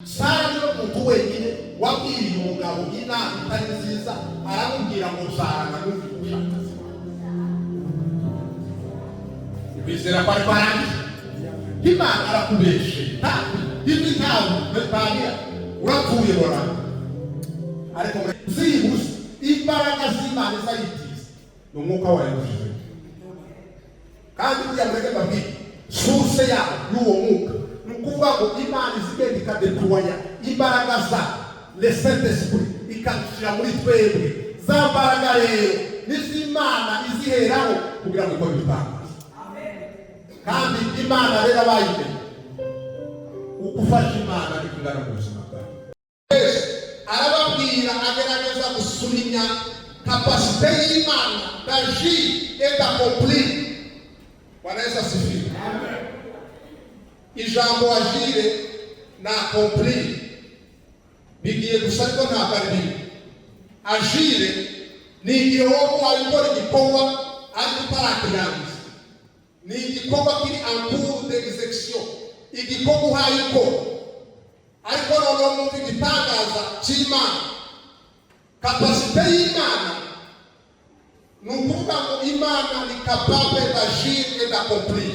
Sara niwe muntu wenyine wabwiriye umugabo inama itari nziza, aramubwira ngo zarana n'ufite ubushakashatsi. Kwizera kwari kwarangiye. Imana arakubeshe, ibi ntabwo bitangira, urapfuye borana. Ariko byibuze imbaraga z'Imana izayitiza ni umwuka wayo ushize. Kandi buriya mureke mbabwire, source yawo y'uwo mwuka ni ukuvuga ngo Imana izigenda ikadeploya imbaraga za le Saint Esprit, ikazishyira muri twebwe. Za mbaraga rero niz'Imana iziheraho kugira ngo ikore ibitangaza. Kandi Imana rero abayimenye, uko ufashe Imana niko ingana mu buzima bwawe. Yesu arababwira, agerageza gusulinya capacité y'Imana d'agir et d'accomplir. Bwana Yesu asifiwe. Ijambo agir na accomplir bigiye gusa, ariko ntabwo ari bimwe. Agir ni igihe wowe wabikora igikorwa ariko utarakirangiza, ni igikorwa kiri en cours d'exécution, igikorwa uhaye ukora. Ariko noneho mwumva igitangaza cy'Imana, capacité y'Imana, ni ukuvuga ngo Imana ni capable d'agir et d'accomplir.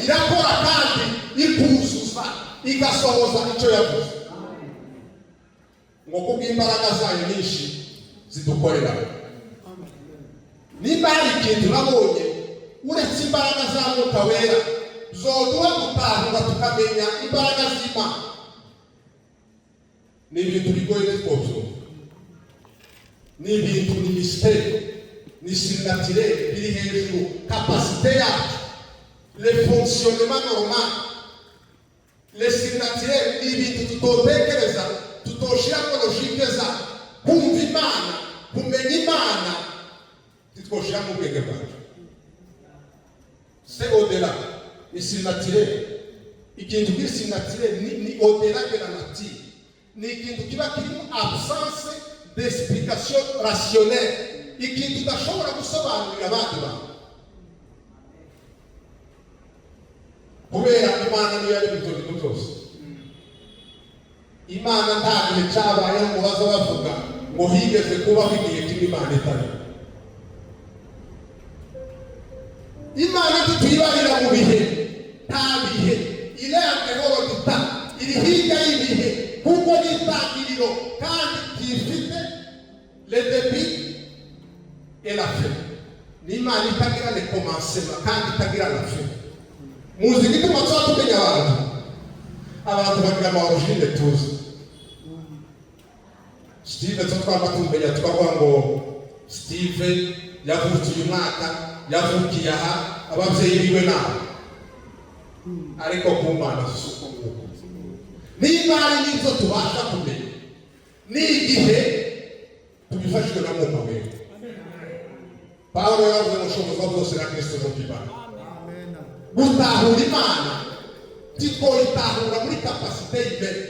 Irakora kandi ikuzuza, igasohoza icyo yavuze, ngo kubw'imbaraga zayo nyinshi zidukorera. Nimba hari ikintu nabonye uretse imbaraga za Mwuka Wera zoduha gutahura tukamenya imbaraga z'Imana, ni ibintu bigoye twobyumva, ni ibintu, ni mystère, ni surnaturel, biri hejuru capacité yacu, le fonctionnement normal. Le surnaturel ni ibintu tutotekereza, tutoshiramo logique zacu. Kumva Imana, kumenya Imana, titwoshiramo ubwenge bwacu. C'est au-delà, ni surnaturel. Ikintu kiri surnaturel ni au-delà de la nature, ni ikintu kiba kirimo absence d'explication rationnelle, ikintu udashobora gusobanurira abandi bantu, kubera Imana niyo yari ibyo bintu byose. Imana nta gihe cyabayeho ngo baza bavuga ngo higeze kubaho igihe kimwe Imana itari. Imana ntituyibarira mu bihe, nta bihe irengeho duta, iri hirya y'ibihe, kuko ni itangiriro kandi tifite le début et la fin. Ni Imana itagira le commencement kandi itagira la fin. Muzi igituma tuba tumenya abantu? Abantu bagira ama origine tuzi. Steve two twaba tumenya, tukavuga ngo Steve yavutse uyu mwaka, yavukiye aha, ababyeyi biwe nabo. Ariko ku Mana si uko nguko. Niba hari n'ibyo tubasha kumenya, ni igihe tubifashijwe na Mwuka Wera. Pawulo yaravuze ngo ushobozwa byose na Kristo n'ubw'Imana. Gutahura Imana, titwoyitahura muri capacité y'imbere.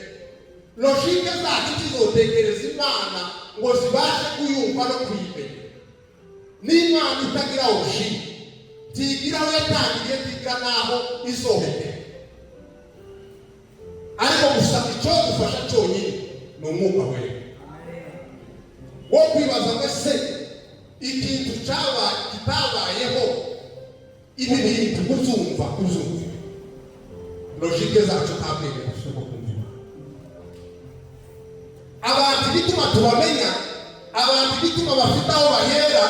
Logique zacu tizotekereza Imana ngo zibashe kuyumva no kuyimenya. N'Imana itagira origine, tigira aho yatangiriye, tigira n'aho izohekera. Ariko gusa icyo dufasha cyonyine ni Umwuka Wera wo kwibaza ngo ese ikintu cyabaye kitabayeho, ibi bintu kubyumva, kubyumva, logique zacu nta bwenge dufite bwo kumva Imana. Abantu igituma tubamenya, abantu igituma bafite aho bahera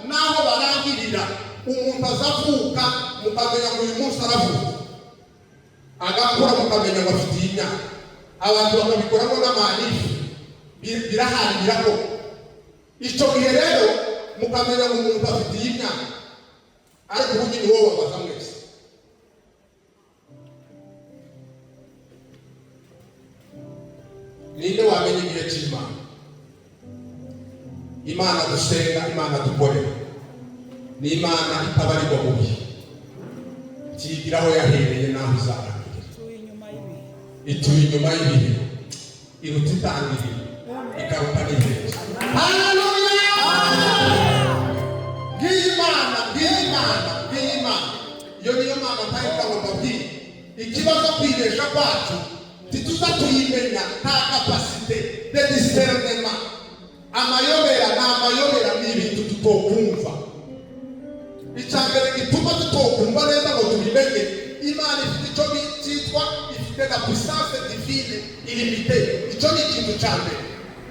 n'aho barangirira, umuntu azavuka mukamenya ngo uyu munsi aravuka, agakura mukamenya ngo afite iyi myaka. Abantu bakabikoramo n'amanifu, birahari, birakorwa. Icyo gihe rero mukamenya ngo umuntu afite iyi myaka. Ariko ubu nyine wowe wabaza mwese, ninde wamenya igihe cy'Imana? Imana dusenga, Imana dukorera, ni Imana itabarirwa mu bihe, tigira aho yahereye n'aho izarangirira. Ituye inyuma y'ibihe. Ituye inyuma y'ibihe, iruta itangiriro, ikaruta n'iherezo. Haleluya! Ngiyi Imana, ngiyi Imana, ngiyi Imana. Iyo niyo Mana ntahita ngo mbabwire. Ikibazo, kwibesha kwacu. Ntituza tuyimenya, nta capacité de discernement. Amayobera ni amayobera, ni ibintu tutokumva. Icya mbere gituma tutokumva neza ngo tubimenye, Imana ifite icyo cyitwa, ifite na puissance divine illimitée. Icyo ni ikintu cya mbere,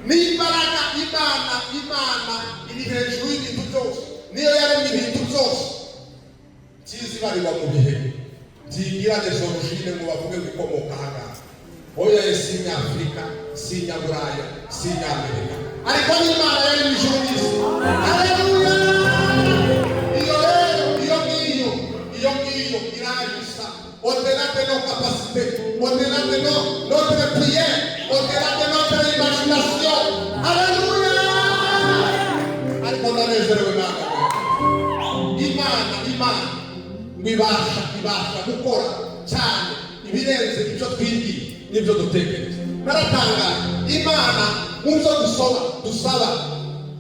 n'imbaraga. Imana iri hejuru y'ibintu byose, niyo yaremye ibintu byose. Byizibarirwa mu bihe, byigira des origines ngo bavuge ngo ikomoka ahangaha. Oya, si Inyafurika, si Inyaburaya, si Inyamerika, ariko n'Imana yaremye ijuru n'isi. Haleluya! Iyo rero, iyo ngiyo iragisa au-delà de nos capacités, au-delà de notre prière, au-delà de notre imagination. Haleluya! Ariko ndanezerewe. Imana, Imana, Imana ngo ibasha gukora cyane ibirenze ibyo twibwiye n'ibyo dutekereza. Naratangaye. Imana mu byo dusoma, dusaba,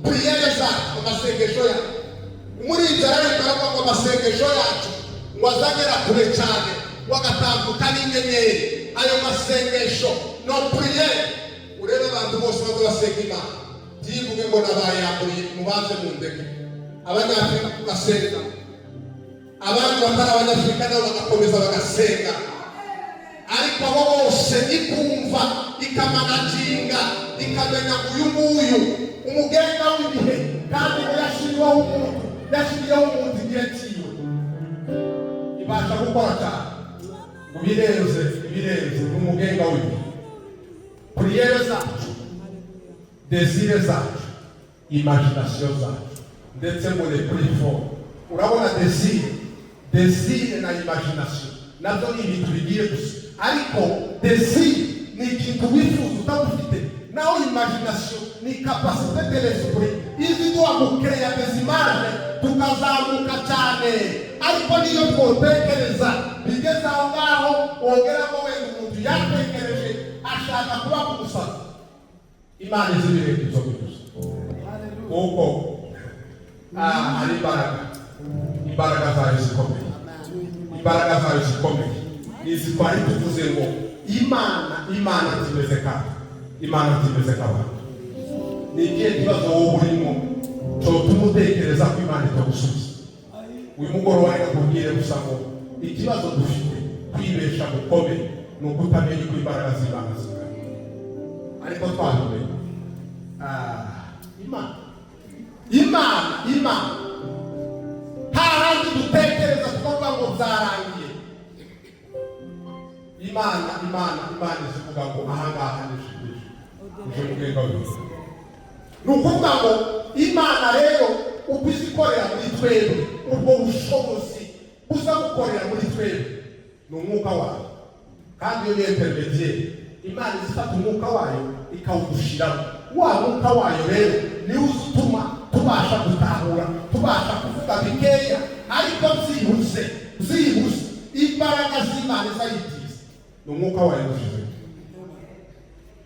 prière zacu, amasengesho yacu, muri ibyo arareka, aravuga ngo amasengesho yacu ngo azagera kure cyane, ngo agatambuka n'inyenyeri. Ayo masengesho, nos prières, urebe abantu bose baza basenga Imana, ntivuge ngo nabayamburiye. Mubanze mu ndege, Abanyafurika tugasenga, abandi batari Abanyafurika nabo bagakomeza bagasenga, ariko abo bose ikumva, ikamanaginga, ikamenya uyu nguyu umugenga w'ibihe, kandi ngo yashyiriweho umuntu, yashyiriyeho umuntu igihe cyiwe. Ibasha gukora cyane mu birenze, ibirenze umugenga w'ibihe. Prière zacu, désirs zacu, imagination zacu, ndetse ngo les plus fort. Urabona, désir na imagination nabyo ni ibintu bigiye gusa, ariko désir ni ikintu wifuza utabufite, naho imagination ni capacité de l'esprit izi duha gukereya des images, tukazamuka cyane. Ariko niyo twotekereza bigeze aho ngaho, wongeramo wenda umuntu yatekereje ashaka kuba kumusaza, Imana izi ibirenga ibyo gusa, kuko hari imbaraga, imbaraga zayo zikomeye, imbaraga zayo zikomeye. Izi twari tuvuze ngo Imana timeze kandi Imana timeze nk'abantu. Ni ikihe kibazo wowe urimo cyotuma utekereza ko Imana itagusubiza? Uyu mugoroba reka kubwire gusa ngo ikibazo dufite, kwibesha gukomeye, ni ukutamenya uko imbaraga z'Imana zingana. Ariko twabimenye, Imana, Imana, Imana, nta handi dutekereza tukavuga ngo byarangiye. Imana, Imana, Imana izivuga ngo ahangaha ni uje mugenga w'ibintu. Ni ukuvuga ngo Imana rero uko izikorera muri twebwe, ubwo bushobozi buza gukorera muri twebwe ni umwuka wayo, kandi iyo ni intermédiaire. Imana izifata umwuka wayo ikawudushiramo. Wa mwuka wayo rero niwo uza utuma tubasha gutahura, tubasha kuvuga bikeya, ariko byihuse, byihuse imbaraga z'Imana izayitiza ni umwuka wayo dushize.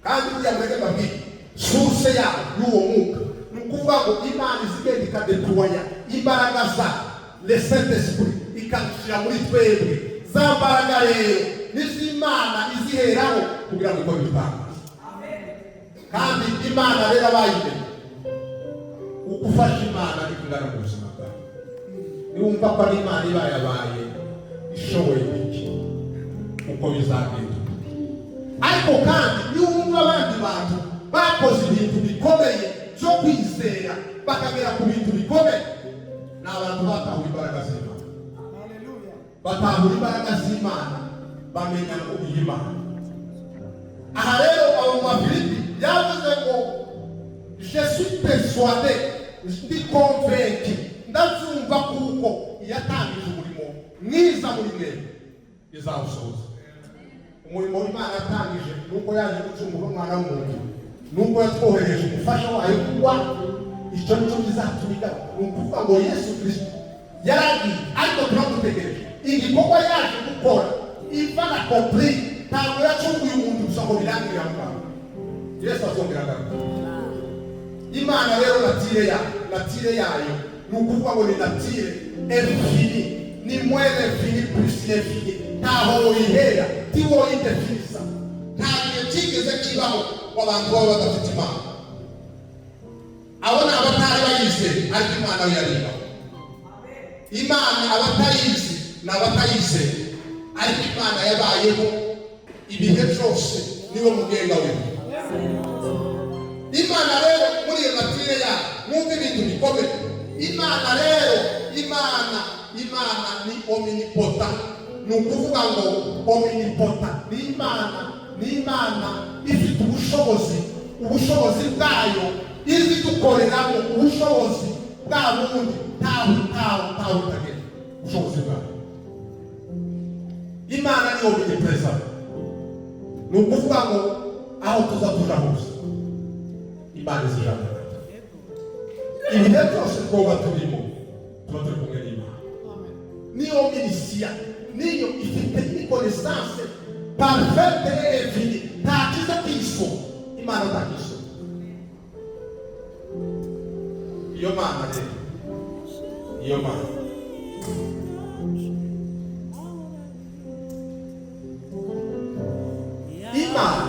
Kandi burya mureke mbabwire, source yawo y'uwo mwuka, ni ukuvuga ngo Imana izigenda ikadeploya imbaraga za le Saint Esprit, ikazishyira muri twebwe. Za mbaraga rero niz'Imana iziheraho kugira ngo ikore ibitangaza. Kandi Imana rero abayimenye, uko ufashe Imana ariko ingana mu buzima bwawe, niwumva ko ari Imana ibayabaye ishoboye bike, uko bizagenda. Ariko kandi niwumva abandi bantu bakoze ibintu bikomeye byo kwizera, bakagera ku bintu bikomeye, ni abantu batahura imbaraga z'Imana. Batahura imbaraga z'Imana, bamenya ngo iyi Mana. Aha rero abo mu Bafilipi yavuze ngo je suis persuadé, ndi convaincu, ndabyumva kuko iyatangije umurimo mwiza muri mwebwe izawusohoza. Umurimo Imana yatangije, nuko yaje gucungura umwana w'umuntu, nuko yatwohereje umufasha wayo kuba icyo nicyo kizatuma igaruka. Ni ukuvuga ngo Yesu Kirisito yaragiye, ariko turamutegereje. Igikorwa yaje gukora iva na compris, ntabwo yacunguye umuntu gusa ngo birangire aho ngaho. Yesu azongera agaruka. Imana rero nature yayo, nature yayo ni ukuvuga ngo ni nature infinie, ni moins l'infini plus l'infini. Ntaho woyihera, ntiwoyidefinisa, nta kibaho abantu baba badafite Imana. Abo ni abatari bayizeye, ariko Imana yo yari ibaho. Imana abatayizi ni abatayizeye, ariko Imana yabayeho ibihe byose, niwe mugenga w'ibihe. Imana rero muri iyo nature yayo, mwumve ibintu bikomeye. Imana rero, Imana ni omnipotent. Ni ukuvuga ngo omnipotent ni Imana, ni Imana ifite ubushobozi. Ubushobozi bwayo izi dukoreramo, ubushobozi bwa bundi ntawe utagera ubushobozi bwayo. Imana ni omnipresent. Ni ukuvuga ngo aho tuza tuja hose, Imana izijana natwe. Ibihe byose twoba turimo, tuba turi kumwe n'Imana. Niyo omniscient, niyo ifite une connaissance parfaite et infinie. Nta kiza kiyisoma, Imana ntakisoma. Iyo Mana rero, iyo Mana Imana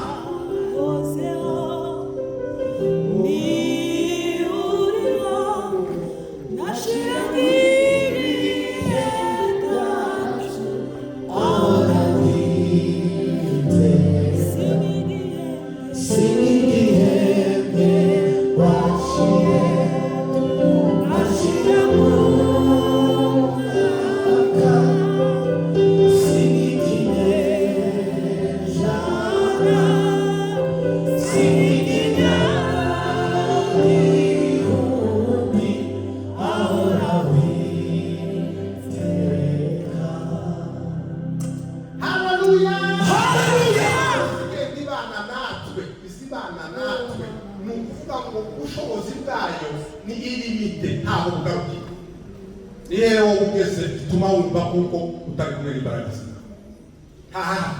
Haleluya, haleluya! Igenda ibana natwe, izibana natwe. Ni ukuvuga ngo ubushobozi bwayo ni illimité, ntaho bugarukira. Ni rero wowe ugeze bituma wumva kuko utari kumwe n'imbaraga z'Imana. Ntaha,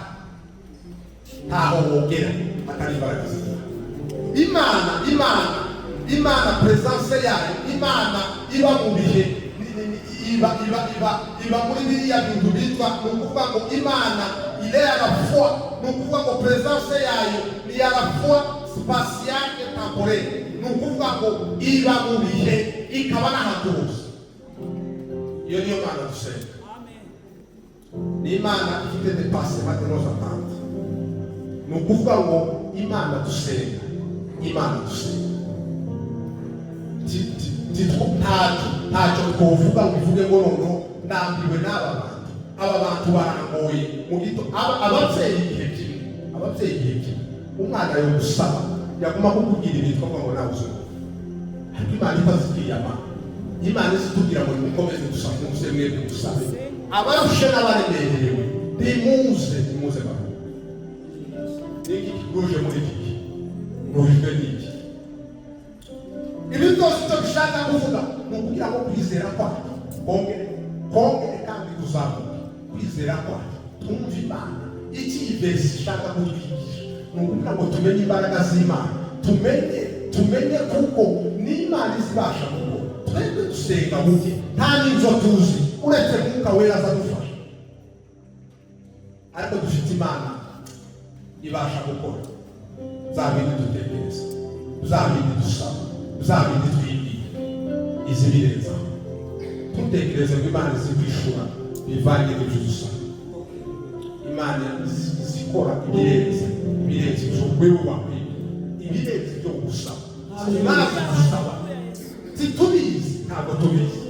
ntaho wogera atari imbaraga z'Imana. Imana, Imana, Imana, présence yayo, Imana iba mu bihe, iba muri biriya bintu bitwa, ni ukuvuga ngo Imana ile à la fois, ni ukuvuga ngo présence yayo ni à la fois spatiale et temporelle. Ni ukuvuga ngo iba mu bihe, ikaba n'ahantu hose. Iyo niyo Mana dusenga. Ni Imana ifite dépassement de nos attentes. Ni ukuvuga ngo Imana dusenga, Imana dusenga, ntacyo twovuga ngo ivuge ngo noneho ndambiwe n'aba bantu, aba bantu barangoye mu gito. Ababyeyi igihe kimwe, ababyeyi igihe kimwe, umwana yo gusaba yaguma kukubwira ibintu twavuga ngo nawe uzumva, ariko Imana itazitwiyama. Imana izitubwira ngo nimukomeze gusa, muze mwebwe gusabe, abarushe n'abaremerewe, nimuze, nimuze baruhuke. Niki kiguje muri iki gihe? Ruhijwe n'iki? Ibi byose icyo bishaka kuvuga ni ukugira ngo kwizera kwacu kongere, kongere kandi kuzamuke. Kwizera kwacu, twumve Imana icyo iyi verse ishaka kutwigisha. Ni ukugira ngo tumenye imbaraga z'Imana, tumenye, tumenye kuko n'Imana izibasha gukora. Twebwe dusenga buke, nta n'ibyo tuzi uretse Mwuka Wera aza adufasha, ariko dufite Imana ibasha gukora bya bindi dutekereza, bya bindi dusaba, bya bindi twibwira, izi birenza. Ntutekereze ngo Imana izi kwishura bivanye n'ibyo dusaba. Imana izikora ibirenze, ibirenze ibyo wewe wakwibwira, ibirenze ibyo gusaba. Imana gusaba ntitubizi, ntabwo tubizi,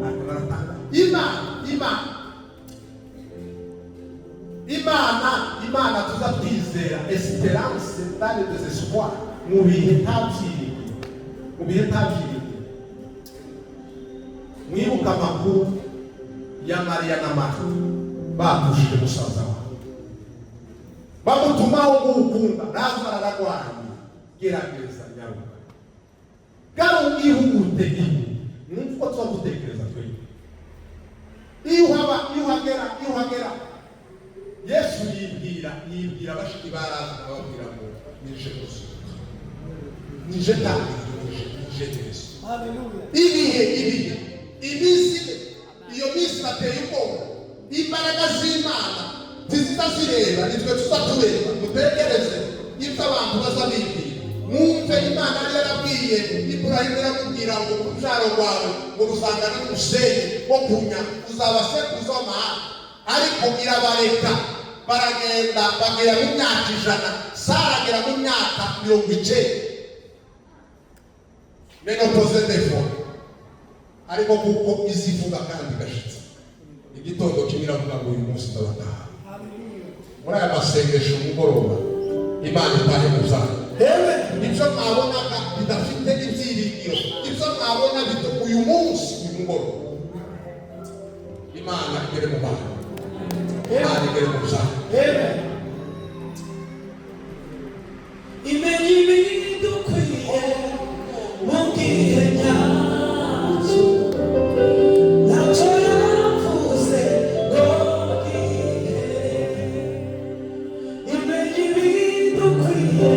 ariko naratanga. Imana, Imana, Imana, Imana tuza twizera, espérance dans le désespoir, mu bihe nta byiringiro, mu bihe nta byiringiro. Mwibuka amakuru ya Mariya na Marta bapushije musaza wawe, bamutumaho ngo ukunda Lazaro ararwaye, gerageza, nyaruka, garu, ihute, ihute. Mwumva uko tuba dutekereza twebwe. Iyo uhaba, iyo uhagera, iyo uhagera, Yesu yibwira bashiki ba Lazaro, ababwira ngo nije kuzuka, nije ntangiriro, nije Yesu. Ibihe, ibihe, iminsi, iyo minsi bateye ubwoba. Imbaraga z'Imana ntiziza zireba, nitwe tuza tureba. Mutekereze. Ibyo abantu baza bibwira, mwumve. Imana yari yarabwiye Iburahimu, iramubwira ngo urubyaro rwawe ngo ruzangana n'umusenyi wo kunya, uzaba sekuruza w'amahanga. Ariko irabareka baragenda, bagera mu myaka 100. Sara agera mu myaka 90, ménopause defo. Ariko kuko izivuga kandi igashitsa, igitondo kimwe iravuga ngo uyu munsi ndabataha. Muri aya masengesho mugoroba, Imana itahe mu byaha. Ibyo mwabonaga bidafite ibyiringiro, ibyo mwabona bito, uyu munsi, uyu mugoroba, Imana igere mu bantu, Imana igere mu byaha. Imenya ibidukwiye mu gihe nyacyo, ntacyo yavuze ngo gihere. Imenya ibidukwiye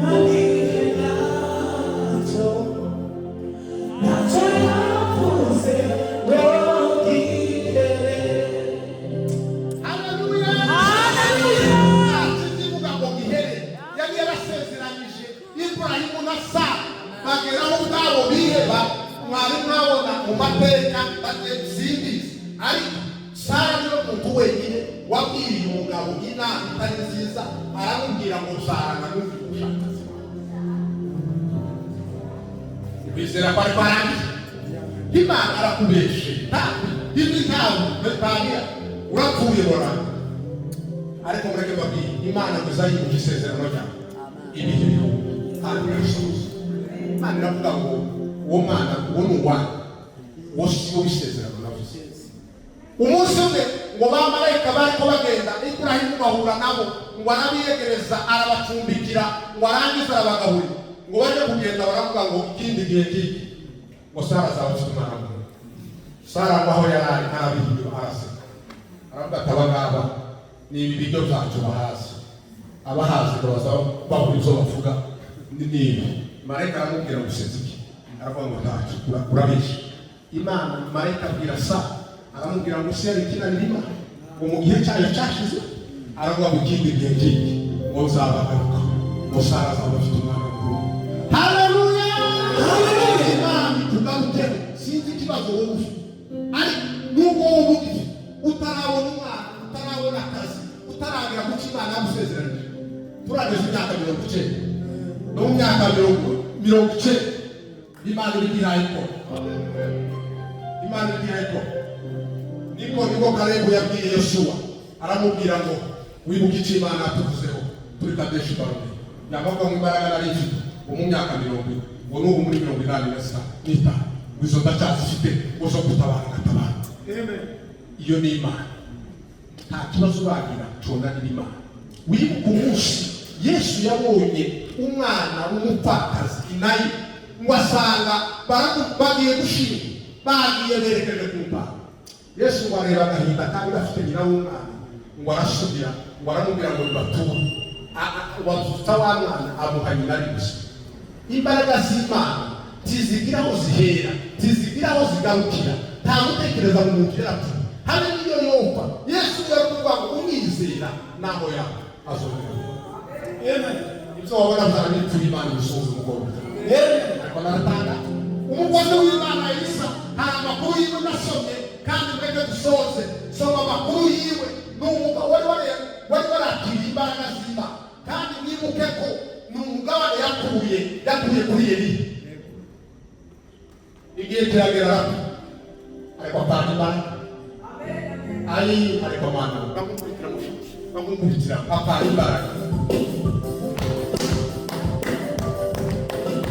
mu gihe nyacyo, ntacyo yavuze ngo gihere. Haleluya! Kizivuga ngo gihere. Yari yarasezeranyije Iburahimu na Sara, bageraho ubwabo biheba. Mwari mwabona mu mateka, simbizi, ariko Sara niwe muntu wenyine wabwiriye umugabo inama itari nziza, aramubwira ngo zarana n'undi ushaka. Kwizera kwari kwarangiye. Imana arakubeshe ibi ntawe ntangira, urapfuye bora. Ariko mureke mbabwire, Imana ngo izayibuka isezerano ryawe ibihe bihugu kandi irasohoza. Imana iravuga ngo uwo mwana, uwo ni uwanyu, uwo si wo w'isezerano navuze. Umunsi umwe ngo bamarayika bariko bagenda, Iburahimu bahura nabo, ngo arabiyegereza, arabacumbikira, ngo arangize arabagaburira. Ngo baje kugenda, baravuga ngo ikindi gihe kiki ngo Sara azaba afite umwana w'umuhungu. Sara ngo aho yari ari arabihindura, araseka, aravuga ati aba ngaba ni ibi biryo byacu bahazi, abahazi ngo baza babura ibyo bavuga. Ni nibi marayika aramubwira ngo usetse iki? Aravuga ngo ntacyo, urabeshya. Imana, marayika abwira Sara, aramubwira ngo se yari ikinanira Imana ngo mu gihe cyayo cyashize? Aravuga ngo ikindi gihe kiki ngo nzabagaruka, ngo Sara azaba afite umwana w'umuhungu. Haleluya! Imana itugarukeho. Sinzi ikibazo wowe ufite, ariko nubwo wowe ugifite, utarabona umwana, utarabona akazi, utaragera ku cyo Imana yagusezeranije, turageze imyaka 90, no mu myaka 90 Imana ibigira ikora, Imana ibigira ikora. Niko Kalebu yabwiye Yosuwa, aramubwira ngo wibuke icyo Imana yatuvuzeho turi Kadeshi Barune. Yavuga ngo imbaraga nari mfite ngo mu myaka 40, ngo n'ubu muri 85, ngo izo ndacyazifite, ngo zo gutabara ngatabara. Iyo ni Imana. Nta kibazo uragira conanira Imana. Wibuke umunsi Yesu yabonye umwana w'umupfakazi inayi, ngo asanga bagiye gushinga, bagiye berekeje ku mpanga. Yesu ngo areba agahinda kandi gafite nyina w'umwana, ngo arasubira, ngo aramubwira ngo nibature. Wabyutsa wa mwana, amuha nyina ari gusa. Imbaraga z'Imana ntizigira aho zihera, ntizigira aho zigarukira. Nta gutekereza ngo umuntu yarapfuye, habe n'iyo yopfa. Yesu yaravuga ngo umwizera naho yaba azongera. Ibyo wabona byarabipfuye, Imana ibisoza umugoroba. Ariko naratanga umukozi w'Imana Elisa, hari amakuru yiwe nasomye kandi mureke dusoze. Soma amakuru yiwe. Ni umugabo wari warakiriye imbaraga z'Imana, kandi mwibuke ko ni umugabane yakuye kuri Eliya. Igihe kiragera arapfa, ariko atanga imbaraga ari, ariko mana bamukubitira mushiki, bamukubitira, apana imbaraga.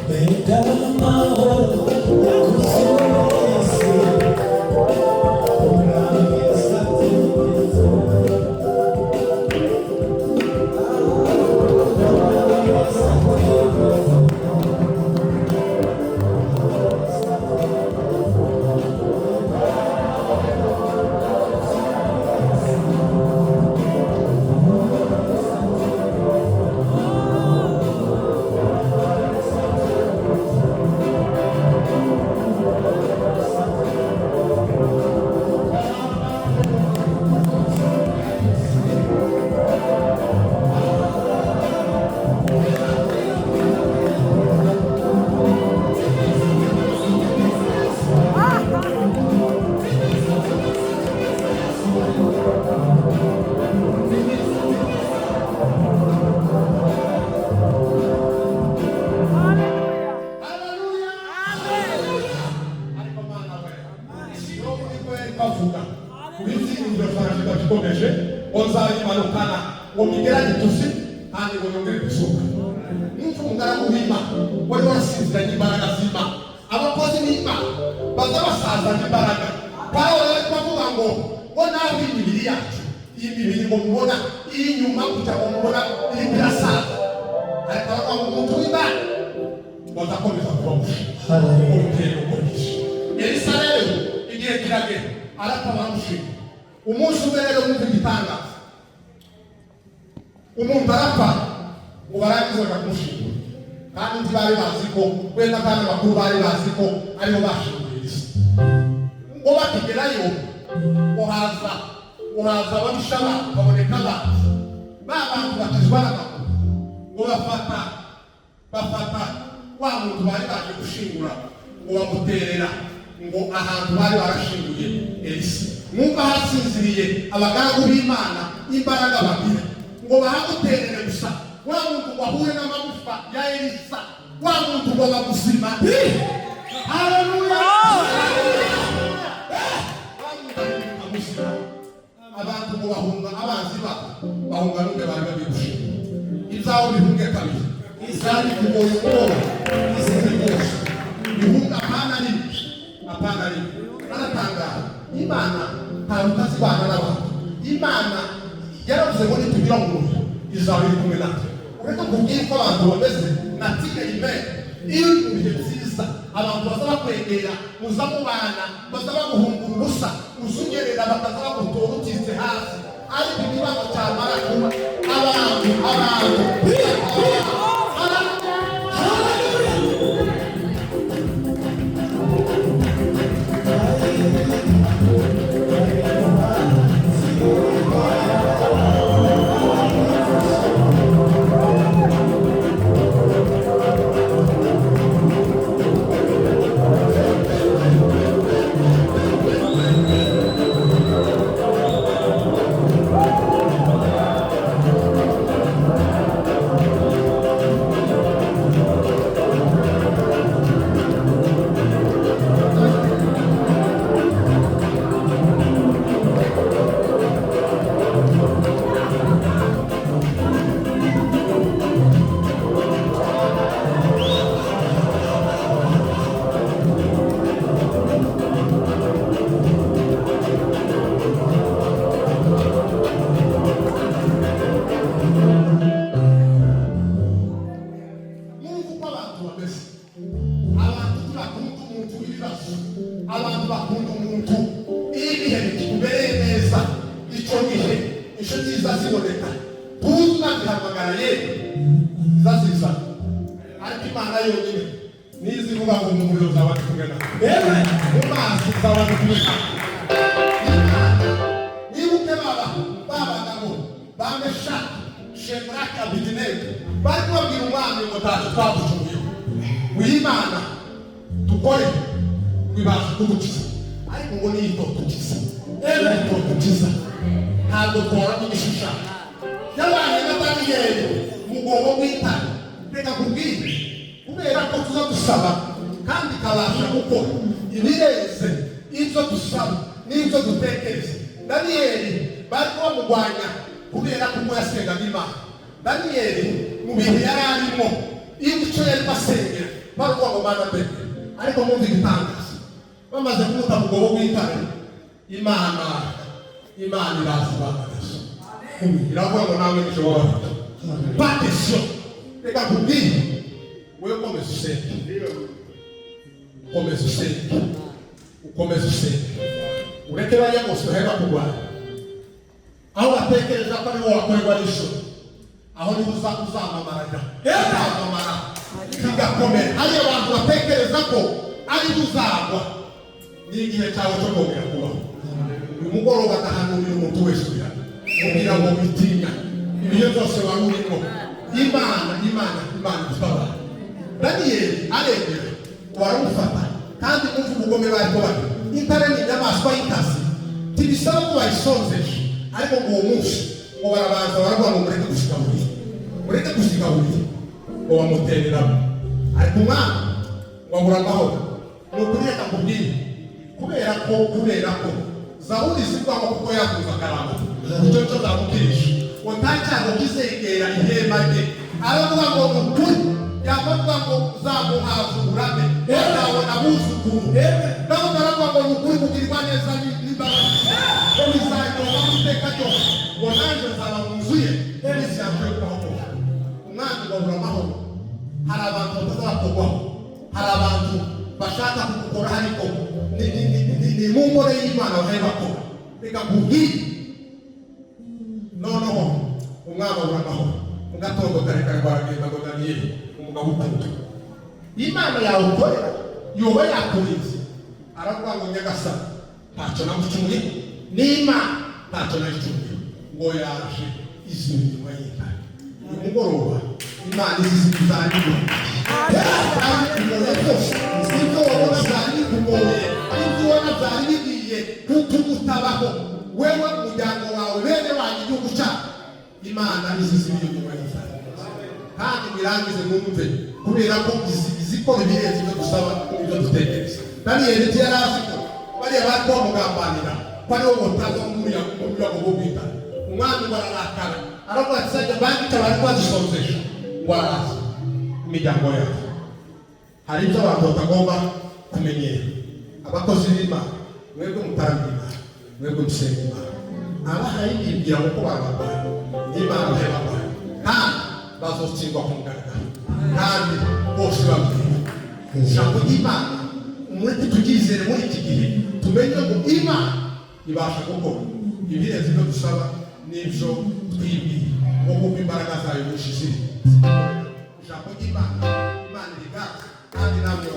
Mbega amahoro yakuzuye, urameza neza. kuzuka. Mwumva umugaragu w'Imana wari warasinziranye imbaraga z'Imana. Abakozi b'Imana baza basazana imbaraga. Pawulo yari kuvuga ngo ngo nawe imibiri yacu, iyi mibiri ngo mubona iri inyuma kugira ngo mubona iri birasaza, ariko aravuga ngo umuntu w'Imana bazakomeza kuba mushya urugendo ukoresha. Elisa rero igihe kiragera arapfa, baramushinga. Umunsi umwe rero mwumva igitangaza, umuntu arapfa ngo barangize bakamushingura, kandi ntibari bazi ko wenda, kandi abakuru bari bazi ko aribo bashinguye Elisa. Ngo bakigerayo ngo haza ababisha babo, baboneka abanzi ba bantu bakizwa n'amaguru, ngo bafata wa muntu bari baje gushingura, ngo bamuterera ngo ahantu bari barashinguye Elisa. Mwumva hasinziriye abagaragu b'Imana imbaraga bagira, ngo bahamuterere gusa, wa muntu ngo ahure n'amagufa ya Elisa, wa muntu ngo bamuzima. Haleluya! Wa muntu ahinduka muzima. Abantu ngo bahunga, abanzi babo bahunga n'ubwe bari bagiye gushingura. Ibyawe bihunge kabiri, izari kugoye ubwoba rwose bihunga, apana rimwe, apana rimwe. Aratangara Imana ntabwo utazibana n'abantu. Imana yaravuze ngo nitugira mu mubiri izaba iri kumwe natwe. Ureke kubwira uko abantu bameze natire imene. Iyo uri mu bihe byiza, abantu baza bakwegera, muza mubana, baza baguhungura ubusa, uzunyerera, bakaza bagutora utitse hasi. Ariko ikibazo cyamara kuba, abantu abantu. Mwumva uko abantu bameze. Abantu ntibakunda umuntu w'ibibazo, abantu bakunda umuntu iyo ibihe bikikubereye neza. Icyo gihe inshuti ziza ziboneka, tuzi unazihamagara, yewe ziza zizana. Ariko Imana yonyine niyo izivuga ngo mu muriro nzaba ndi kumwe nawe, mu mazi nzaba ndi kumwe nawe. Imana, nibuke baba ba bagabo ba Meshaki, Shedraki, Abedenego, bari kubabwira umwami ngo ntacyo twagucumuyeho, w'Imana dukore ngo ibashe kudukiza, ariko ngo niyo itotukiza, itotukiza, ntabwo tworamo igishushanyo yabanye na Daniyeli mu mwobo w'intare. Reka kubwire, kubera ko tuza dusaba kandi ikabasha gukora ibirenze ibyo dusaba n'ibyo dutekereza. Daniyeli bari bamurwanya kubera ko yasengaga Imana. Daniyeli mu bihe yari arimo, icyo yari asengera, baravuga ngo Mana mbere. Ariko mwumva igitangaza, bamaze kumuta mu mwobo w'intare, Imana iraza ibahagaze, iravuga ngo nawe nishobora pas question. Reka nkubwire, wewe komeza usenge, komeza usenge, ukomeze usenge, ureke bajya bose bahera kurwanya. Aho batekereza ko ariwo wakorerwa n'isoni, aho niho uzamamarira, uzamamara bigakomera. Hariyo abantu batekereza ko ariho uzagwa, ni igihe cyawe cyo kongera kubaho. Uyu mugoroba ndahanurira umuntu wese uri hano, mubwira ngo witinya ibihe byose wari urimo. Imana, Imana, Imana igutabara. Daniyeli aremera, baramufata, kandi mwumva ubugome bari ko bagira. Intare ni inyamaswa y'inkazi, ntibisaba ko bayisonzesha. Ariko ngo uwo munsi ngo barabanza baravuga ngo mureke gusigaburira, mureke gusigaburira, ngo bamutereramo. Ariko umwana ngo abura amahoro. Ni ukuri, reka nkubwire, kubera ko Zaburi zivuga ngo kuko yakunze akarama, icyo cyo zamukirisha, ngo nta cyago kizegera ihema rye. Aravuga ngo ni ukuri, yamavuga ngo uzamuhaza uburame, azabona abuzukuru. Dawudi aravuga ngo ni ukuri, kugirirwa neza n'imbabazi ngo bizanyoma iteka ryose, ngo nanjye nzaba mu nzu ye iminsi yanjye yo kubaho kose. Umwami ngo abura amahoro. Hari abantu batazakorwaho, hari abantu bashaka kugukora, ariko ni mu ngoro y'Imana bahe bakora. Reka nkubwire noneho, umwami abura amahoro. Mu gatondo kare kare baragenda ngo: "Daniyeli, umugabo ukunda Imana yawe ukorera yoba yakurinze?" Aravuga ngo: "Nyagasani, ntacyo namucumuye, n'Imana ntacyo nayicumuye." Ngo yaje izuba inyuma y'intare. Uyu mugoroba Imana izizi byari bikugoye byose, ibyo wabona byari bikugoye, ibyo ubona byari bigiye gutuma utabaho, wewe, umuryango wawe, bene wanyu, igihugu cyacu, Imana izizi inyuma y'intare. Kandi birangize mwumve, kubera ko izikora ibirenze ibyo dusaba, ibyo dutekereza. Daniyeli ntiyari azi ko bariya bari bamugambanira ko aribo botazwa muri bwo bw'intare. Umwami ngo ararakara, aravuga ati: "Sajya bangica bari bazisonzesha." Ngo araza imiryango yabo. Hari ibyo abantu batagomba kumenyera. Abakozi b'Imana, mwebwe mutarambye Imana, mwebwe musenga Imana, abahaye bibwira ngo ko bararwaye, Imana bahe barwaye, kandi bazotsindwa ku mugaragaro, kandi bose babwira ijambo ry'Imana. Mureke turyizere muri iki gihe, tumenye ngo Imana ibasha gukora ibirenze ibyo dusaba n'ibyo twibwiye, ngo kuko imbaraga zayo nyinshi ziri. Ijambo ry'Imana, Imana iriganza kandi namwe.